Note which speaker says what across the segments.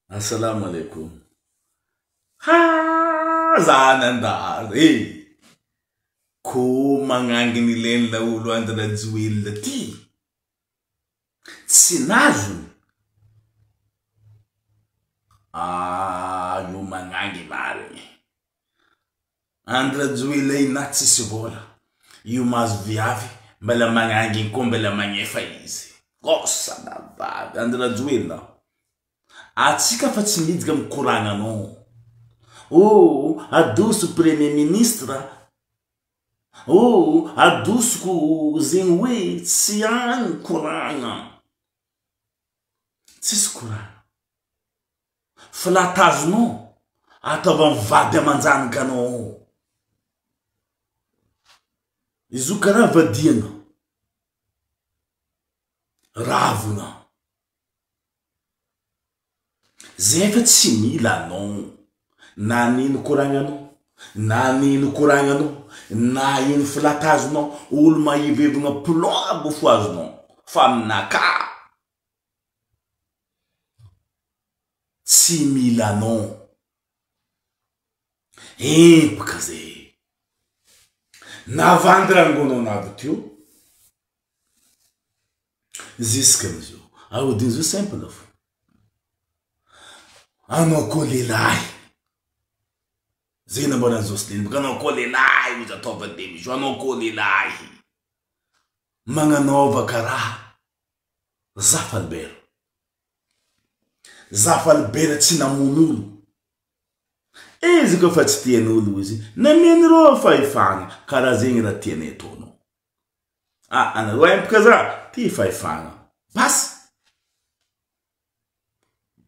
Speaker 1: Assalamo alaikum. Ha za nandalo e! Ko magnanginy leny laolo Andry Rajoelina ty. Tsy nazony. Ah io magnangy marigny. Andry Rajoelina io na tsisy vôla, io mahazo viavy, mbala magnanginy koa mbala magnefa izy. Gôsa na vavy. Andry Rajoelina, atsika fa tsy midika am koragnanao. Oh, adoso premier ministre, oh, adosoko zegny hoe tsy agny koragna. Tsisy koragna. Fa laha tazonao, ataovy am vady aman-janakanao ao. Izy io karaha vadiana, ravina. Zay fa tsy mila anao, na nino koragnanao, na nino koragnanao, na ino filatazonao, olo mahivevogna plomb aby fo azonao, fa aminakahy, Tsy mila anao. Empaka zay. Navandy rangonao navy teo jusque amizao. Aodiny zao simple fo. Anao koa lehilahy. Zay nambaran'i Jocelyne boka anao koa lehilahy ozy ataova démission anao koa lehilahy. Magnanaova karaha Zafy Albert. Zafy Albert tsy namono olo. Izy koa fa tsy tian'olo izy, namian'ireo fahefagna, karaha zegny raha tianay ataonao. Ah, anareo empaka za, ty fahefagna. Basy!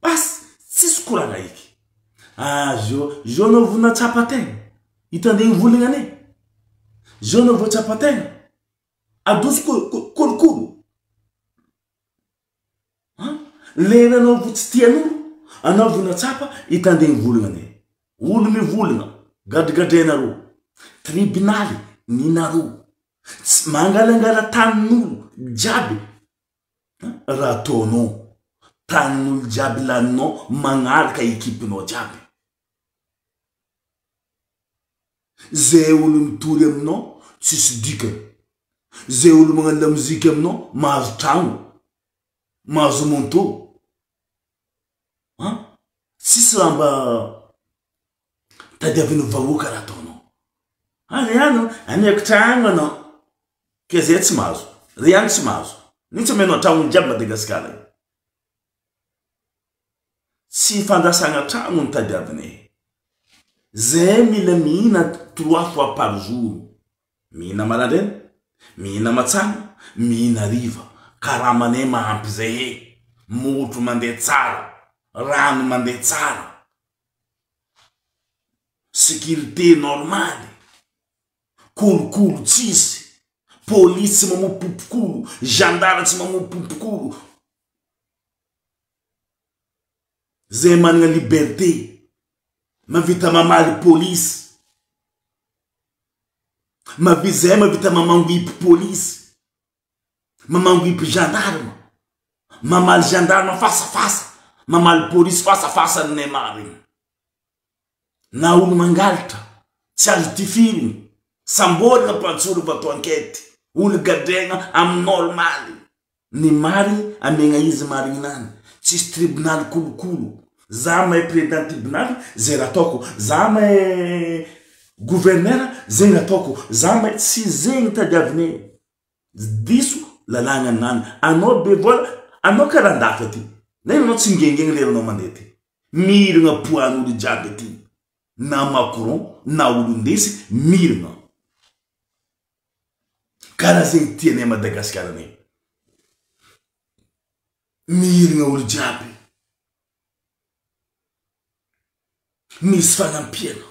Speaker 1: Basy! Tsisy koragna eky. Ah, zio, zio anao vo nahatsapa tegna, hitandregny volagna anay. Zio anao vo tsapa tegna. Adoso kolokolo an! Lera anao vo tsy tian'olo, anao vo natsapa hitandregny volagna ane. Olo mivolagna, gadragadrainareo, tribonaly ninareo, tsy mangalangala tanin'olo jiaby raha ataonao, tanin'olo jiaby laninao magnaraka ekipenao jiaby. Zay olo mitory aminao tsisy dikany, zay olo magnano lamoziky aminao mahazo tragno, mahazo moto, an! Tsisy raha mba tadiavin'ny vahoaka raha ataonao. Any ihany amiako tragno anao, ke zay tsy mahazo, re ihany tsy mahazo, mihitsy amianao tragno jiaby Madagasikara io. Tsy fandrasagna tragno no tadiavinay. Zay mila mihina trois fois par jour. Mihina marandraigna, mihina matsagna, mihina hariva. Karamanay mahampy zay e. Motro mandeha tsara, rano mandeha tsara, sécurité normaly, kolokolo tsisy, polisy tsy mamopompokolo, gendarme tsy mamopompokolo. Zay managna liberté mavita mamaly police, mavi zay mavita mamangoipy police, mamangoipy gendarme, mamaly gendarme fasafasa, mamaly police fasafasa aminay marigny. Na olo mangalatra tsy azo tifirigny, samborigna mpantsory fa atao enquête, olo gadraigna amy normaly. Ny marigny amegna izy marigninany, tsisy tribonaly kolokolo, za mahay president tribonaly zay raha ataoko, za mahay gouverneur zegny raha ataoko, za mahay, tsy zegny tadiavinay, diso lalagna nany, anao be vola, anao karaha andafy aty, nefa anao tsy migengegny leranao mandeha aty, mirigna poids-n'olo jiaby aty, na Macron na olon-desy mirigna. Karaha zegny tianay Madagasikara anay. Mirigna olo jiaby. Misy fagnampiana.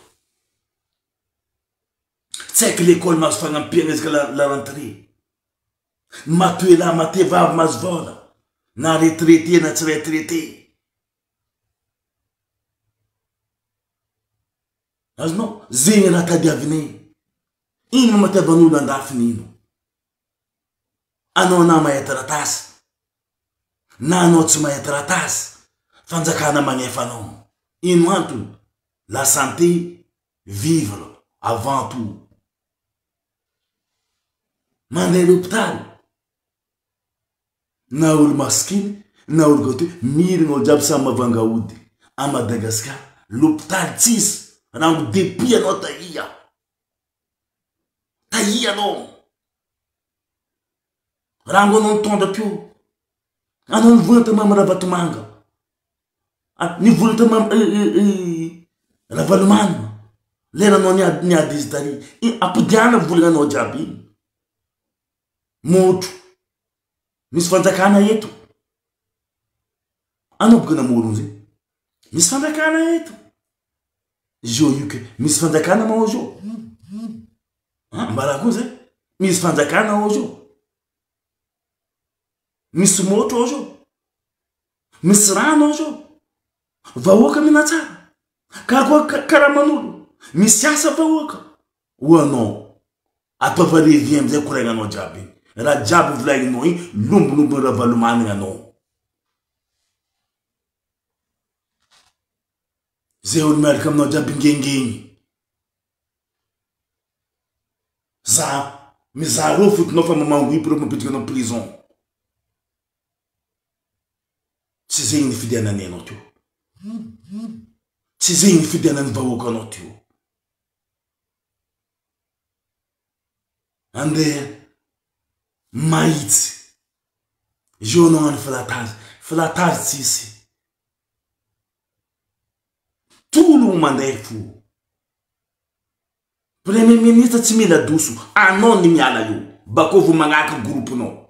Speaker 1: Tsy haiko l'école mahazo fagnampiana isaka la, la rentrée. Matoe lahy mate vavy mahazo vôla. Na retraité na tsy retraité. Azonao? Zegny raha tadiavinay. Ino ma matiavan'olo andafy nino? Anao na mahay taratasy na anao tsy mahay taratasy. Fanjakana magnefa anao. Ino antony? La santé vivre avant tout. Mandeha l'hôpital na olo masikiny na olo gâteau mirigna olo jiaby samy mavanga ody à Madagascar l'hôpital tsisy rango depuis anao tahia tahia anao rango anao nitondra teo anao nivola ta Mamy Ravatomanga nivola ta Mamy Ravalomanana lera anao niady niady izy tary ampodiana volagnanao jiaby igny motro misy fanjakana eto anao boka namorogno zay misy fanjakana eto zio io ke misy fanjakana ma ozy io ambara koa zay misy fanjakana ozy io misy motro ozy io misy rano ozy io vahoaka mihina tsara karakoa karaman'olo misy asa vahoaka ho anao Ataova revy amizay koragnanao jiaby igny. Raha jiaby volagninao igny lombolombony Ravalomanana anao. Zay olo miaraka aminao jiaby ngengegny. Za mizaha reo fotonao fa mamango reo mampiditra anao prison. Tsy zegny nifidiananay anao teo. Tsy zegny nifidianan'ny vahoaka anao teo. Andeha mahitsy. Io anao hagnano flattage. Flattage tsisy. Tologno mandeha fo. Premier ministre tsy mila adoso. Anao ny miala eo. Bakeo vao magnaraka groupe-nao.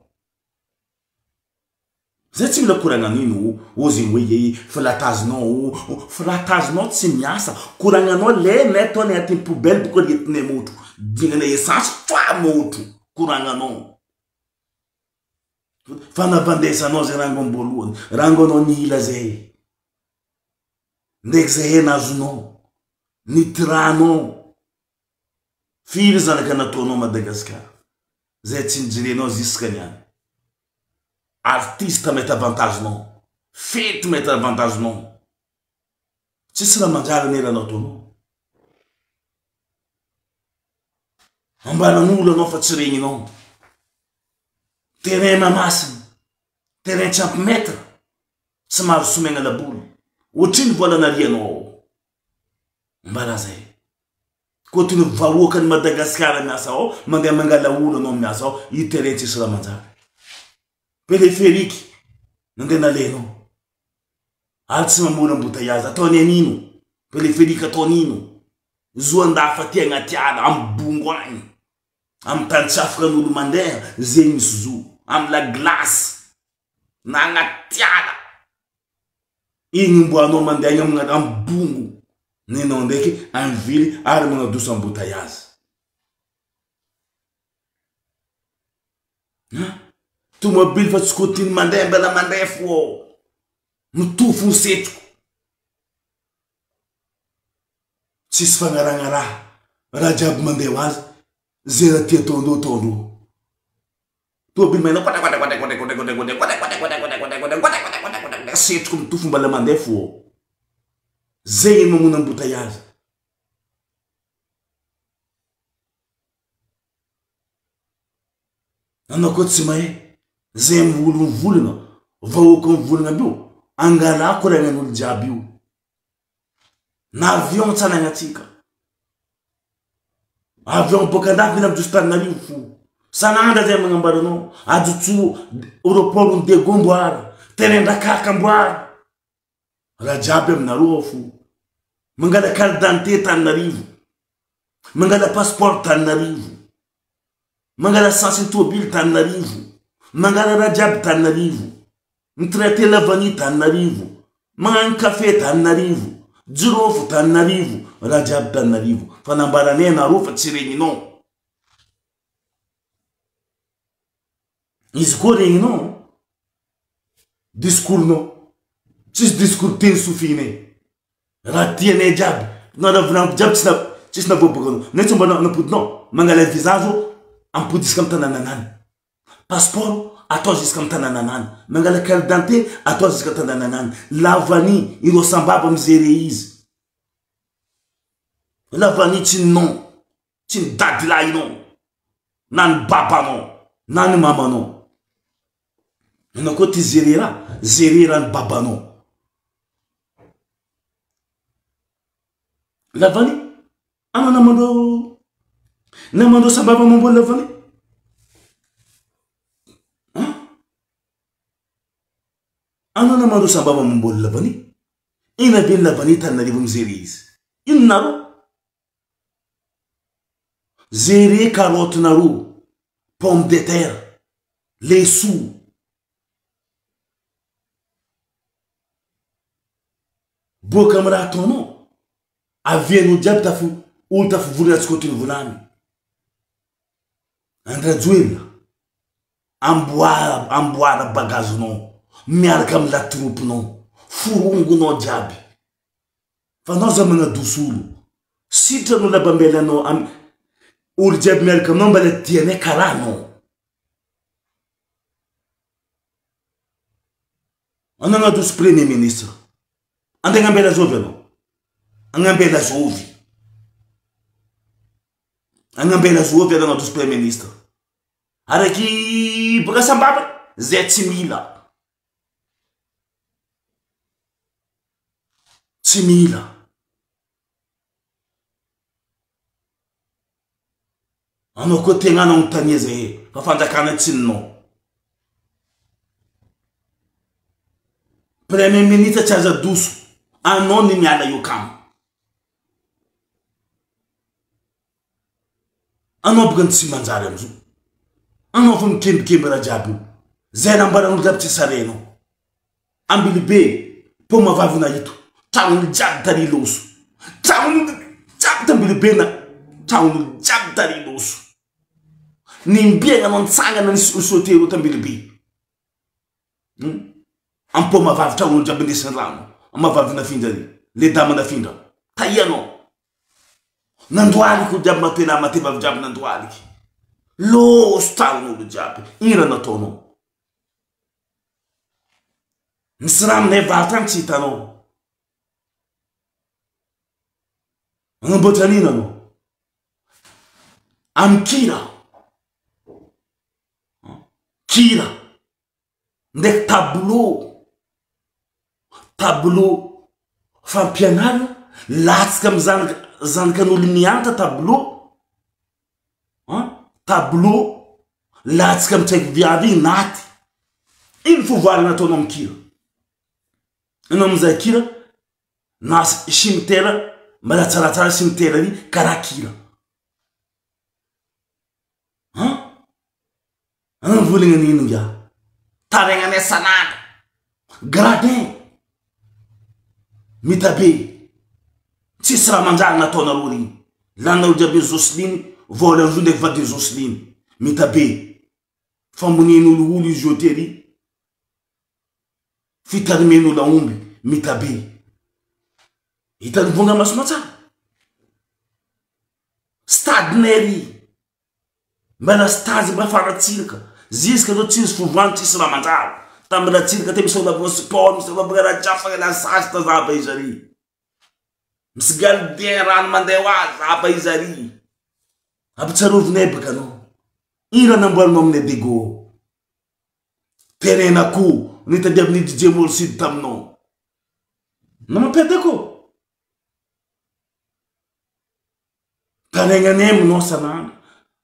Speaker 1: Zay tsy mila koragna an'ino o, ozy hoe ye flattage-nao o, flattage-nao tsy miasa, koragnanao le nay ataony agnatin'ny poubelle boko aretinay motro, dignana essence fa motro, koragnanao. Fanavandesanao zay rango amboalohany, rango anao nihila zay, ndraiky zay henazonao, nitiranao, firy zanaka nataonao Madagascar, zay tsy nijerenao jusque niany. Artiste mety avantage nao, fety mety avantage nao, tsisy raha manjary anie raha nataonao. Ambaran'olo anao fa tsy regninao. Terrain Mahamasina, terrain tsy ampy mètre, tsy mahazo somegna laboly. Ohatrino vola narianao ao? Mbala zay. Koa toy ny vahoakan'i Madagasikara miasa ao, mandeha mangala olo anao miasa ao, io terrain tsisy raha manjary. Périphérique, nandeha nalehanao. Ary tsy mamory embouteillage, ataony an'ino? Périphérique ataony ino? Zo andafy aty agnaty ala, amy bongo agny, amy tany tsy afaka n'olo mandeha, zegny misy zo, amy la glace, na agnaty ala. Igny omboanao mandeha agny amina amy bongo, nenao ndraiky any ville ary magnadoso embouteillage. Ha? Tomobily fa tsy kotiny mandeha mbela mandeha fo ao. Mitofo ny setroko. Tsisy fagnaragnaraha. Raha jiaby mandeha ho azy, ze raha tia ataondreo ataondreo. Tôbily maina setroko mitofo mbala mandeha fo ao. Zegny mamono embouteillage. Anao koa tsy mahay zay olo mivolagna, vahoaka mivolagna aby io, angalako koragnan'olo jiaby io. Na avion tsy anagnantsika. Avion boaka andafy mila mijoso Tananarivo fo. Sanandra zay magnambara anao, ajotso aéroport ny Diego amboara, terrain Drakaka amboara. Raha jiaby aminareo ao fo. Mangala carte d'identité Tananarivo. Mangala passeport Tananarivo. Mangala essence ny tôbily Tananarivo. Mangala raha jiaby Tananarivo. Mitraite la vanille Tananarivo. Magnano café Tananarivo. Jirofo Tananarivo. Raha jiaby Tananarivo. Fa nambaranay anareo fa tsy regninao. Izy koa regninao. Discours-nao. Tsisy discours teny sofinay. Raha tianay jiaby, na raha volaniko jiaby tsy tsisy navoaboakanao. Nay tsy mba nampodinao. Mangala visa zao, ampody isaka amy tanànanany. Passeport. atao jusqu'à am tanànanany. Mangala carte d'identité atao jusqu'à tanànanany. Lavany ireo sambava mizere izy. Lavany tsy ny nom, tsy ny dadilahinao, na ny babanao, na ny mamanao. Anao koa ty zere raha, zere raha ny babanao. Lavany, anao namandreo, namandreo sambava mamboly lavany. An? Anao namandreo sambava mamboly lavany. Ina be ny lavany Tananarivo mijery izy. Inona nareo? Zere carotte nareo, pomme de terre, leso. Boaka amy raha ataonao, avianao jiaby tafo olo tafivolana tsy kotiny volany. Andry Rajoelina, amboara amboara bagazinao miaraka amy la troupe-nao, forongonao jiaby. Fa anao za magnadoso olo, sitrany olo aby ambelanao am olo jiaby miaraka aminao mbala tianay karaha anao. Anao nagnadoso premier ministre, andeha agnambela zovy anao, agnambela zovy, agnambela zovy anao nagnadoso premier ministre. Araky boka sambava zay tsy mila. Tsy mila. Anao koa tegna anontania zay e, fa fanjakana tsy ninao. Premier ministre tsy azo adoso, anao ny miala eo kamo. Anao boka ny tsy manjary amizao. Anao fa mikembikemby raha jiaby io. Zay nambaran'olo jiaby tsy sarenao. Ambilobe, paoma vavy nahito. Tragnon'olo jiaby tary loso. Tragnon'olo jiaby t'Ambilobe na tragnon'olo jiaby tary loso. Nimbiagna anao nitsangana ni-sauter eo t'Ambilobe. Hum. Ampoma vavy tragnon'olo jiaby indesin'ny rano. Ama vavy nafindra ry. Le dama nafindra. Tahianao. Nandoaliky olo jiaby mate lahy mate vavy jiaby nandoaliky. Loso tragnon'olo jiaby. Ino raha nataonao? Misy raha aminay avaratra agny tsy hitanao. Magnamboatra an'ino anao? Amy kira. Kira. Ndraiky tableau. Tableau fampianarana latsaka amy zanaka zanakan'olo mianatra tableau. An tableau latsaka amy tsaiky viavy igny naty. Ino fivoarana ataonao amy kira? Anao amizay kira na cimetière mbala tsaratsara cimetière ry karaha kira. An? Anao mivolagna an'ino ngiahy? Tarainanay san'andro. Gradin. Mitabe. Tsisy raha manjary nataonareo regny. Laninareo jiaby Jocelyne, vôla zo ndraiky vadin'i Jocelyne. Mitabe. Famonoan'olo olo izy io tery. Fitarimen'olo aomby. Mitabe. Hitan'ny vonga maso matsara. Stade Nery. Mbala stade mba fa Ratsiraka. Ziska zao tsisy fovoany tsisy raha manjary. Tamy Ratsiraka te misy anaovana sport, misy anaovana raha jiaby fa la sazy tazava izy ary. Misy gardien rano mandeha ho azy zava izy ary. Ampitsarovinay baka anao. Ino raha namboarinao aminay Dego? Terrain akoho nitadiavin'i DJ Morsid taminao. Namampiady akoho. Taraigna aminao sanandro.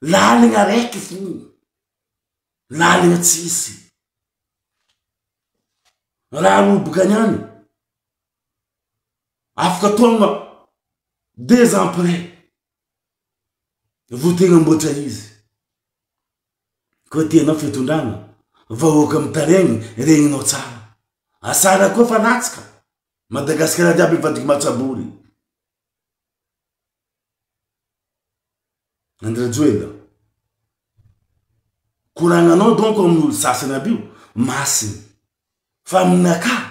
Speaker 1: Lalagna araiky fo. Lalagna tsisy. Raha roboka niany. Afaka taogna deux ans après. Vao tegna amboatra izy. Koa tianao fitondrana, vahoaka mitaregny, regninao tsara. Asara koa fa latsaka. Madagasikara jiaby mivadiky matsabory. Andry Rajoelina, koragnanao donc amin'olo sasany aby io masiny fa aminakahy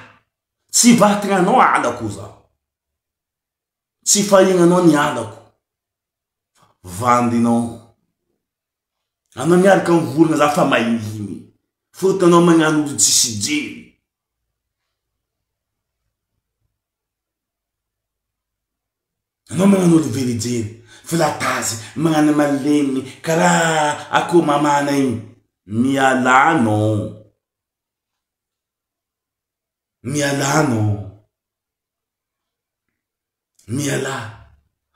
Speaker 1: tsy vatagnanao alako zaho, tsy fahignanao ny alako fa vandinao, anao miaraka mivolagna za fa mahihiny. Fôtony anao magnano olo tsisy jery. Anao magnano olo very jery. Filatazy, magnano malemy karaha akoho mamana igny. Mialà anao. Mialà anao. Mialà.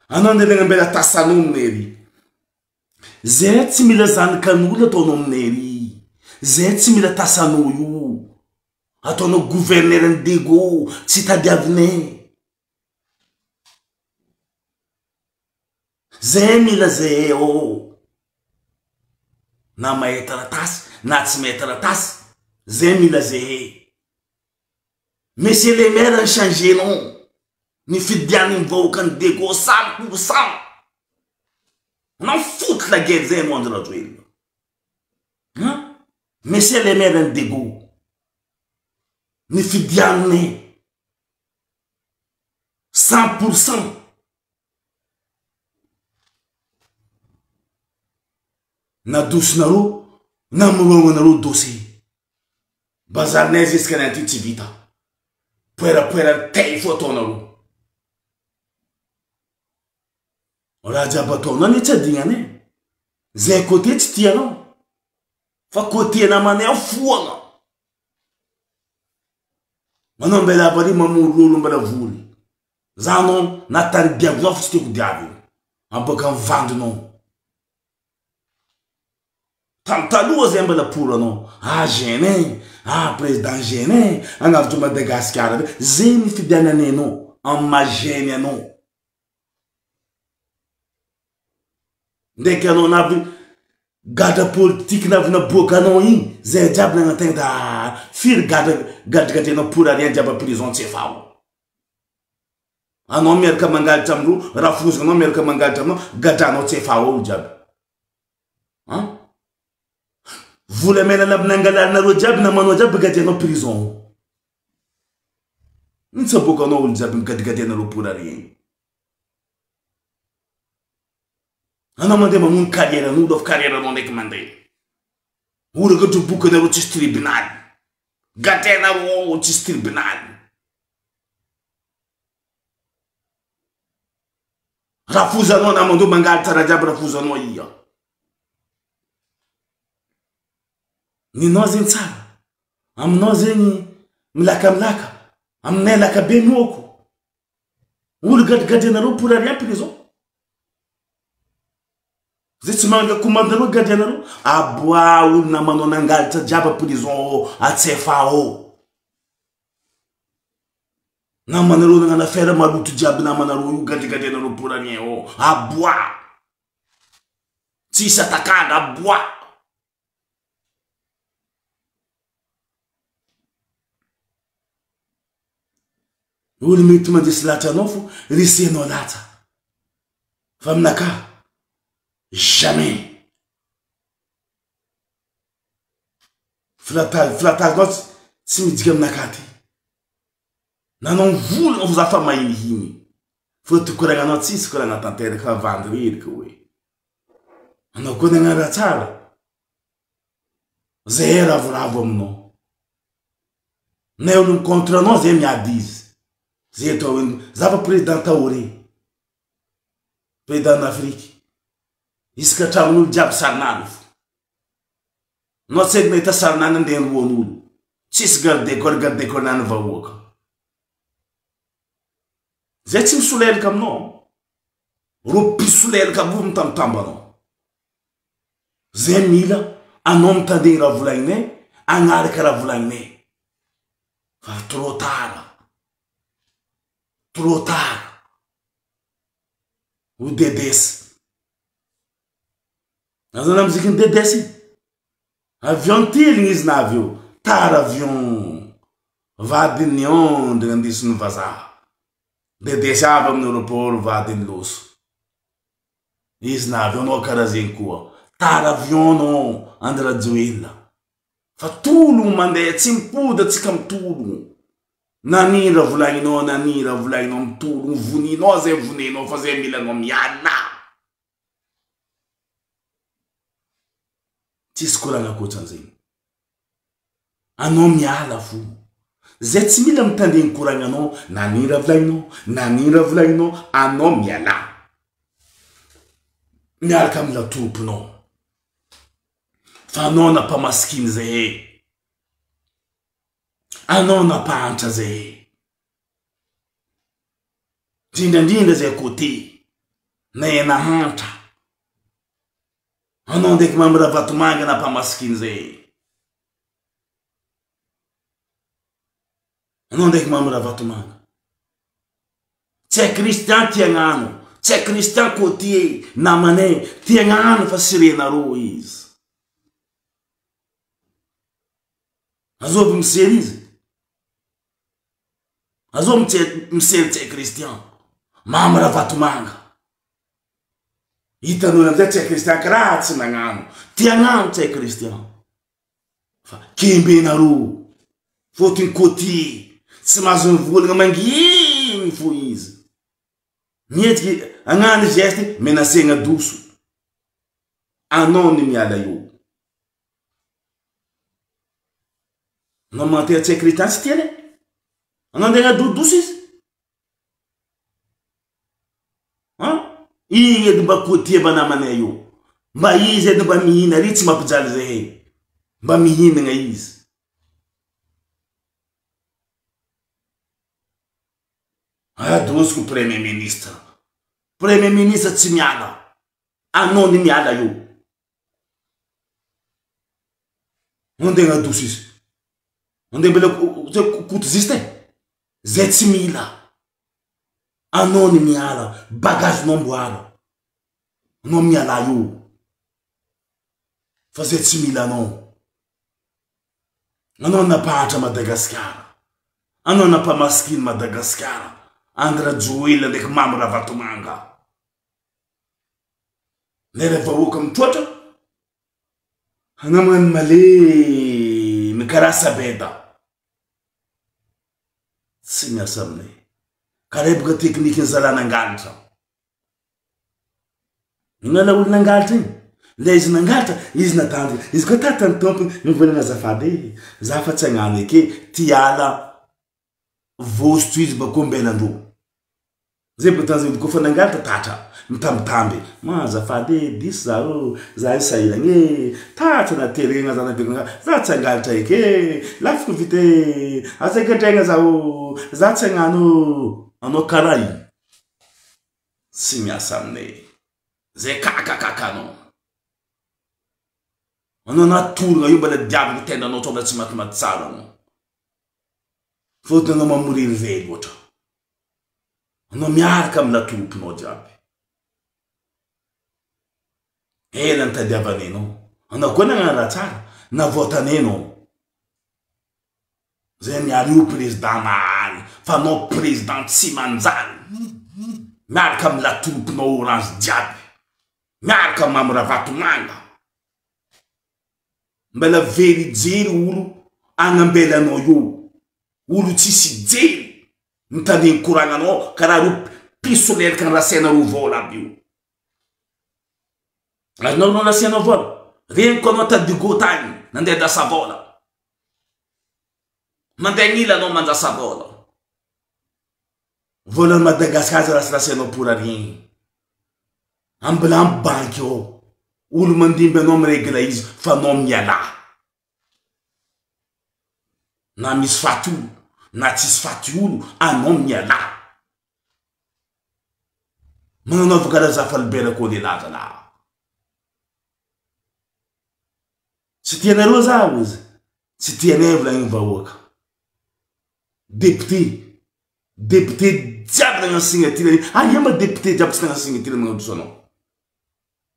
Speaker 1: Anao andeha nagnambela tasanao aminay ery. Zay tsy mila zanakan'olo ataonao aminay ery. Zay tsy mila tasanao io. Ataonao gouverneur ny Dego, tsy tadiavinay. Zay mila zay ao. Na mahay taratasy na tsy mahay taratasy, zay mila zay. Monsieur le maire ny changer-nao ny fidian'ny vahoakan'i Dego 100%. Anao foutre la guerre zay anao Andry Rajoelina. Hein? Monsieur le maire ny Dego. Ny fidian'ny 100%. Nadosonareo, namorognanareo dossier. Bazarinay jusqu'à ny anty tsy vita. Poerapoera tay fo ataonareo. Raha jiaby ataonao anie tsy adignanay. Zay côté tsy tianao. Fa côté namanay ao foagna. Manao mbela avy ary mamory olo mbela vory. Za anao na tany diavinao fa tsy tiako diavina. Aboaka ny vandinao. Tam taloha zay mbola pour anao. Ah jeune, ah président jeune, agnavotry Madagasikara. Zay ny fidiananay anao amin'ny maha jeune anao. Ndraiky anao navy gadra politique navy naboaka anao igny, zay jiaby nagnantegna da firy gadra gadragadrainao pour rien jiaby à prison tsy efa ao. Anao miaraka mangalatra amindreo, rafozanao miaraka mangalatra aminao, gadranao tsy efa ao jiaby. An? Volamena navy nangalarinareo jiaby namanao jiaby gadianao prison ao. Nitsaboaka anao olo jiaby migadigadianareo pour rien. Anao mandeha mamono carrière an'olo fa carrière anao ndraiky mandeha. Oraka droboka anareo tsisy tribunal. Gadrainareo ao tsisy tribunal. Rafozanao namandreo mangalatra raha jiaby rafozanao ia. Ninao zegny tsara. Aminao zegny milaka milaka. Aminay laka be mihoako. Olo gadragadrainareo pour rien prison. Zay tsy manana commande nareo gadrainareo. Aboa olo namanao nangalatra jiaby prison ao atsefa ao. Namanareo nagnano affaire maloto jiaby namanareo io gadragadrainareo pour rien ao. Aboa. Tsisy atakandra aboa. Olo mety mandresy lahatra anao fo resenao latsa. Fa aminakahy jamais. Filataz filatazinao tsy tsy midika aminakahy ty. Nanao mivolagna fo za fa mahinihiny. Fa ty koragnanao tsisy koragna tanteraka fa vandy reraka oe. Anao koa nagnano raha tsara. Zay ravoravo aminao. Nay olo mi-contre anao zay miady izy. Zay atao hoe za fa président Taoré. Président n'Afrique. Isaka tragnon'olo jiaby sarinany fo. Anao tsy haiko nahita sarinany andeha roan'olo. Tsisy garde corps garde corps nany vahoaka. Zay tsy misolelaka aminao. Ro mpisolelaka aby io mitambitamby anao. Zay mila anao mitandregny raha volagninay, agnaraka raha volagninay. Fa trop tard. Trop tard. Ho dedes. Azonao la musique ny dedes igny? Avion tiligny izy na avy eo. Tara avion. Vadin'ny ondry nandisin'ny vazaha. Dedes avy amin'ny aéroport vadin'ny loso. Izy na avy eo anao karaha zegny koa. Tara avion anao Andry Rajoelina. Fa tologno mandeha tsy mipody atsika mitologno. Nanino raha volagninao nanino raha volagninao mitologno voninao zay vonenao fa zay mila anao miala. Tsisy koragna ankoatran'izegny. Anao miala fo. Zay tsy mila mitandregny koragnanao na nino raha volagninao na nino raha volagninao anao mialà. Miaraka amina tompinao. Fa anao nampamasikiny zahay. Anao nampahantra zahay. Indrindrandrindra zay côté nay nahantra. Anao ndraiky Mamy Ravatomanga nampamasikiny zay. Anao ndraiky Mamy Ravatomanga. Tsy hay Christian ty agnano, tsy hay Christian côtier namanay ty agnano fa sy renareo izy. Azovy misery izy. Azovy misery tsy hay Christian. Mamy Ravatomanga. Hitanao amizay tsy hay Christian kiraha tsy nagnano. Ty agnano tsy hay Christian. Fa kembenareo. Fotony côtier. Tsy mahazo mivolagna manginy fo izy. Mihetsiky agnano geste menacegna doso. Anao ny miala eo. Anao magnantena tsy hay Christian tsy tiany. Anao andeha agnadodoso izy. An! Igny edy mba côtier mba namanay io. Mba izy edy mba mihina ary tsy mampijaly zahay. Mba mihinagna izy. Adosiko premier ministre. Premier ministre tsy miala. Anao ny miala io. Andeha agnadoso izy. Andeha mbela kotozista e. Zay tsy mila. Anao ny miala, bagagenao mboala. Anao miala io. Fa zay tsy mila anao. Anao nampahantra Madagasikara. Anao nampamasikiny Madagasikara. Andry Rajoelina ndraiky Mamy Ravatomanga. Lera vahoaka mitroatra, anao magnano malemy karaha sabeda. Tsy miasa aminay. Kareboka teknikin'ny zalahy nangalatra. Inona ilay olo nangalatra igny? Ilay izy nangalatra, izy natandrika. Izy koa tatan'ny tompony, mivolagna azafady e, za fa tsy hagnano eke, ty ala vosotro izy bakeo ambelandreo. Zay bôka tanjony kôfa nangalatra tatra, mitambitamby, ma azafady e, diso za ô, za io sahiragna e, tatra na terena za naverina, za tsy hangalatra eky e, lafiko vita e, aza gadraigna za ô, za tsy hagnano ô, anao karaha ino? Tsy miasa aminay, zay kakakaka anao, anao anaty toragna io mbala diaviko tendanao tsao mbola tsy matimaty tsara anao, fôtony anao mamoriry ve loatra. Anao miaraka amina tompinao jiaby. Ela nitadiavanay anao. Anao koa nagnano raha tsara, navoatanay anao. Zay miala io président mahaly, fa anao président tsy manjary. Miaraka amina tompinao orange jiaby. Miaraka Mamy Ravatomanga. Mbala very jery olo agnambelanao io. Olo tsisy jery. Mitandregny koragnanao karaha reo piso lelaka nirasianareo vola aby io. Azonao reo nirasianao vola? Regniko anao ta Digo tagny nandeha ndrasa vola. Mandeha agnila anao mandrasa vola. Volan'i Madagascar aza rasirasianao pour rien. Ambilampy banky ao. Olo mandimby anao mi-regle izy fa anao mialà. Na misy faty olo na tsisy faty olo anao mialà. Magnanaova karaha Zafalibera koa lehilahy zalahy. Tsy tianareo za ozy, tsy tianay volagniny vahoaka. Député, député jiaby nagnano signature, aia ma député jiaby tsy nagnano signature magnadoso anao.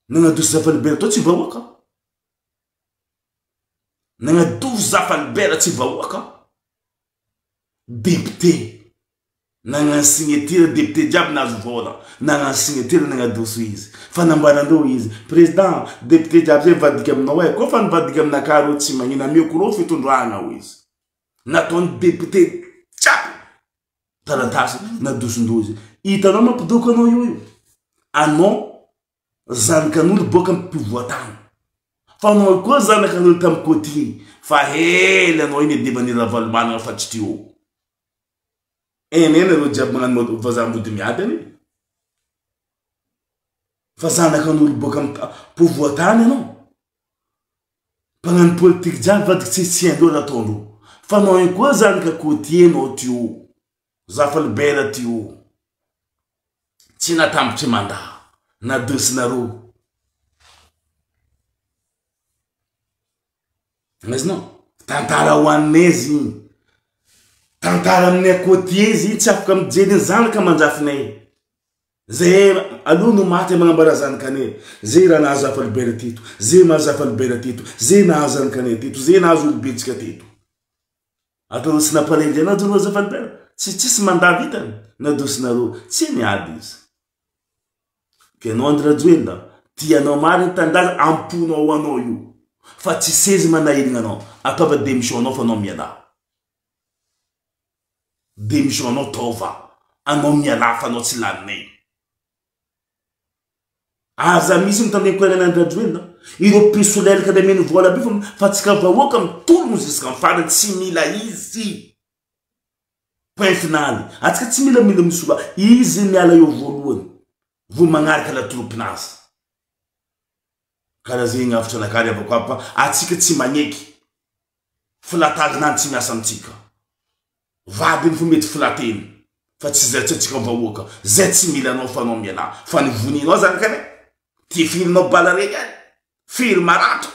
Speaker 1: Nagnadoso Zafalibera tao tsy vahoaka. Nagnadoso Zafalibera tsy vahoaka. Député nagnano signature député jiaby nahazo vola nagnano signature nagnadoso izy fa nambarandreo izy président député jiaby zay mivadika aminao e koa fa nivadika aminakahy reo tsy magnino ameko reo fitondragna hoy izy nataony député jiaby taratasy nadosondreo izy hitanao mampidoko anao io io anao zanakan'olo boaka ampivoatany. Fa anao koa zanaka an'olo tam côtier fa hela anao iny devan'i Ravalomanana fa tsy teo. Eny eny nareo jiaby magnano vazaha mody miady anie. Fa zanaka an'olo boaka am povoatany anao. Mpagnano politique jiaby vadiky tsy tsy haindreo raha ataondreo. Fa anao iny koa zanaka côtier anao teo. Zafalibera teo. Tsy natambotry mandat. Nadosinareo. Azonao? Tantara ho anay izy igny. Tantara aminay côtier izy igny tsy afaka mijery ny zanaka aman-jafinay. Zay aloha no maty magnambara zanakanay. Zay raha nahazo Zafalibera teto. Zay mahazo Zafalibera teto. Zay nahazo zanakanay teto. Zay nahazo olobetsika teto. Ataonao tsy nampalenjy anao Jonah Zafalibera? Tsy tsisy mandat vitany nadosinareo. Tsy niady izy. Ka ianao Andry Rajoelina, tianao marina ny tanindrazana, amponao ho anao io. Fa tsy sezy manahirigna anao. Ataova démission anao fa anao mialà. Démission anao taova. Anao mialà fa anao tsy laninay. Aza misy mitandregny koragnan'i Andry Rajoelina. Ireo mpisolelaka nameno vola be fa fa tsika vahoaka mitologno jusqu'en farany tsy mila izy. Point final. Atsika tsy mila mila misy olo izy miala eo voalohany vo magnaraka la troupe nazy. Karaha zegny hafatra anakary avako aby fa atsika tsy magneky flattage nany tsy miasa amitsika. Vadiny fo mety flateny fa tsy zay tsy atsika vahoaka zay tsy mila anao fa anao mialà fa ny voninao zanakany tifirinao bala regny any. Firy maratra?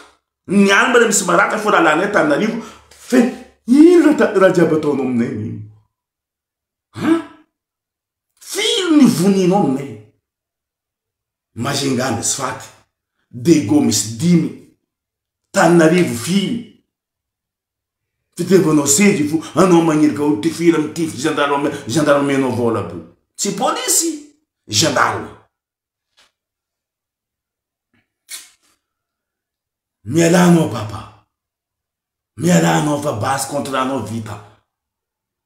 Speaker 1: Ny any mbola misy maratra fô rahalanay Antananarivo fe ino raha jiaby ataonao aminay ino? Han? Firy ny voninao aminay? Majunga misy faty, Dego misy dimy, Tananarivo firy? Fitiavanao seza io fo anao magnirika olo tifira mitifitry gendarme gendarme amenao vola aby io. Tsy polisy, gendarme. Mialà anao papa, mialà anao fa basy contre anao vita,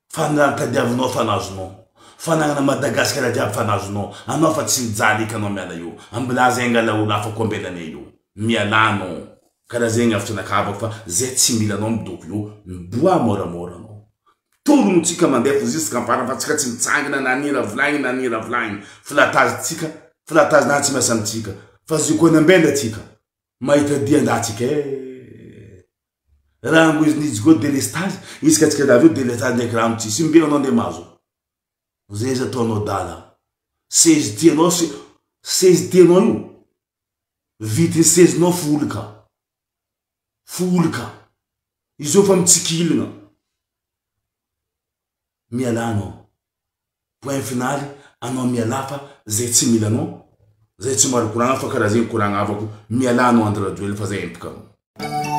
Speaker 1: fa ny raha tadiavinao fa nazonao, fanagnana Madagasikara jiaby fa nazonao, anao fa tsy mijaly eky anao miala eo, ambilà zay angala olo hafa koa ambelanay eo, mialà anao, karaha zegny hevitra nakavako fa zay tsy mila anao midoko eo, miboaha môramôra anao. Tologno tsika mandeha fo jusqu'à farany fa tsika tsy mitsangana na nira volaigny na nira volaigny flattage tsika flattage na tsy miasa amitsika fa zio koa nambela tsika mahita dia nda tsika eh rango izy nizy koa delestage isaka tsika avy eo delestage ndraiky rano tsisy imbiry anao nde mahazo zay izy ataonao dala sezy tianao sy sezy tianao io vidiny sezinao folika Folka. Izao fa mitsikilina. Mialà anao. Point final, anao mialà fa zay tsy mila anao, zay tsy maro koragna fa karaha zegny koragnavako, mialà anao Andry Rajoelina fa zay empaka anao.